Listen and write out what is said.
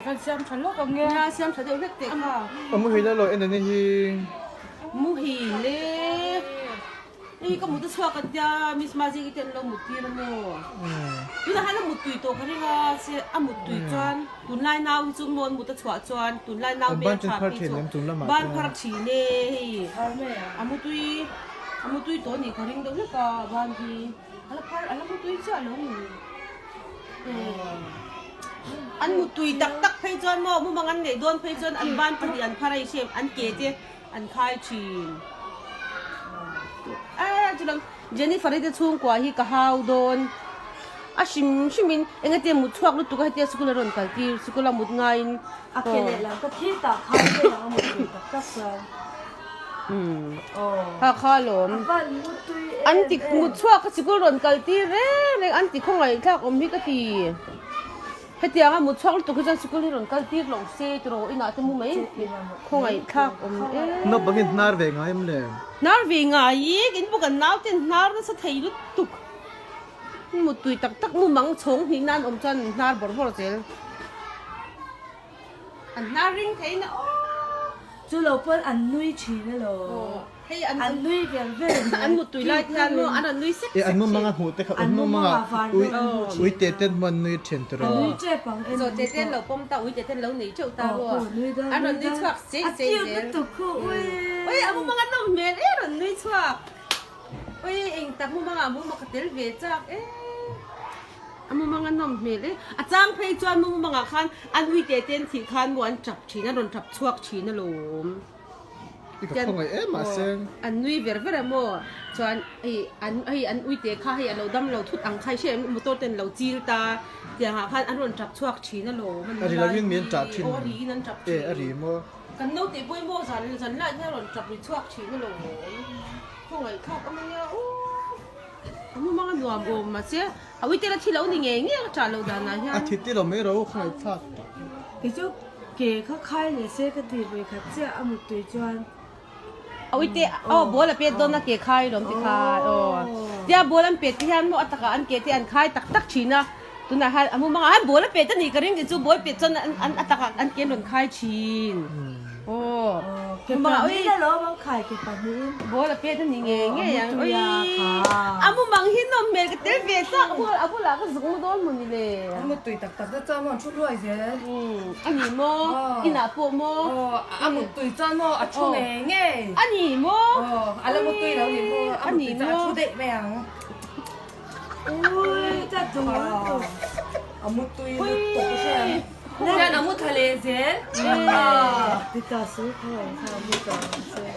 Kan siam tha lawk ang nge. Nia siam tha deuh hlek teh kha. A muhil a lo en ani hi. Muhil e. Hei ka mut a chhuak an tia Miss Maziki te an lo mut tir a maw. Tunah hian a mut tui tawh ka ring a se a mut tui chuan tunlai nau hi chu maw an mut a chhuah chuan tunlai nau hmel tha phei chu ban phar thin e hei a mutui a mutui tawh a nih ka ring deuh hlek a ban hi a la phar a la mutui chiah lo ni. An mutui tak tak phei chuan maw mumang an neih dawn phei chuan an ban pahnih an phar a i hriam an ke te an khai thin. A chulam Jennifer i te chhungkua hi ka hau dawn a hrim hrim in eng ate mut chhuak lutuk a hetia sikul a rawn kal tir sikul a mut ngaiin A ke leh lam ka thi tak khan ve ang a mutui tak tak chuan. Ha kha lawm. An ti mut chhuak ka sikul rawn kal tir reng reng an ti khawngaih thlak awm hi ka ti. Hetiang a mut chhuak lutuk hi chuan sikul hi rawn kal tir lo se tiraw inah te mu mai khawngaih thlak awm e. Naupangin hnar ve ngai em le? Hnar ve ngai i in bawk an nau ten hnar nasa thei lutuk. Mutui tak tak mu mang chhawng hnih nan awm chuan hnar bawrh bawrh zel. An hnar ring thei na aw. Chu lo pawn an nui thin elaw. Hei an an nui vel vel mai. An mutui lai hian maw an rawn nui sek sek thin. An mumanga hmuh te kha an mumanga ui ui te ten hmuh an nui thin tiraw. An nui tep ang en. Zawh te ten lo pawm ta ui te ten lo nei teuh ta maw. An rawn nui chhuak sei sei zel. A cute lutuk khu ui. Ui a mumanga nawm hmel e rawn nui chhuak. Ui eng tak mumanga mumanga ka tel ve chak e. A mumang a nawm hmel e. A chang phei chuan mumangah khan an ui te ten thih khan maw an tap thin a rawn tap chhuak thin alawm. I ka khawngaih em mahse. An nui ver ver a maw chuan hei an hei an ui te kha hei a lo dam lo thut ang kha i hria em motor ten lo chil ta tiangah khan an rawn tap chhuak thin alawm A ri lovin min tah thin. Aw a ri in an tap thin. E a ri maw. Kan naute pawh hi maw zan zan lai hian a rawn tap ri chhuak thin alawm. Khawngaih thlak a mania aw. A mumang a nuam awm mahse a uitela thi lo ni ngei ngei a ṭah loh danah hian. A thi ti lo mai ro khawngaih thlak. Kei chu ke kha khai leh se ka ti vawi khat chiah a muttui chuan. A uite aw ball a pet dawn a ke khai lawm ti khai aw tia ball an pet te hian maw a takah an ke te an khai tak tak thin a tunah hian a mumangah hian ball a pet a nih ka ring tih chu ball pet chuan an a takah an ke an rawn khai thin aw. Ke pahnih in alawm an khai ke pahnih in. Ball a pet a ni ngei ngei ang. Ui a mumang hi nawm hmel ka tel ve chak a bul a bulah ka zuk mu dawn maw ni le. An mutui tak tak te chuan maw an thu hluai zel. A ni maw inah pawh maw. Aw a mutui chuan maw a thu ngei ngei. A ni maw. Aw a la mutui lo ni maw a mutui chuan a thu daih mai ang. Ui ta dur dur. A mutui lutuk a hria ang. Hian a mu tha leh zel. Ti ta su kha kha mu ta se.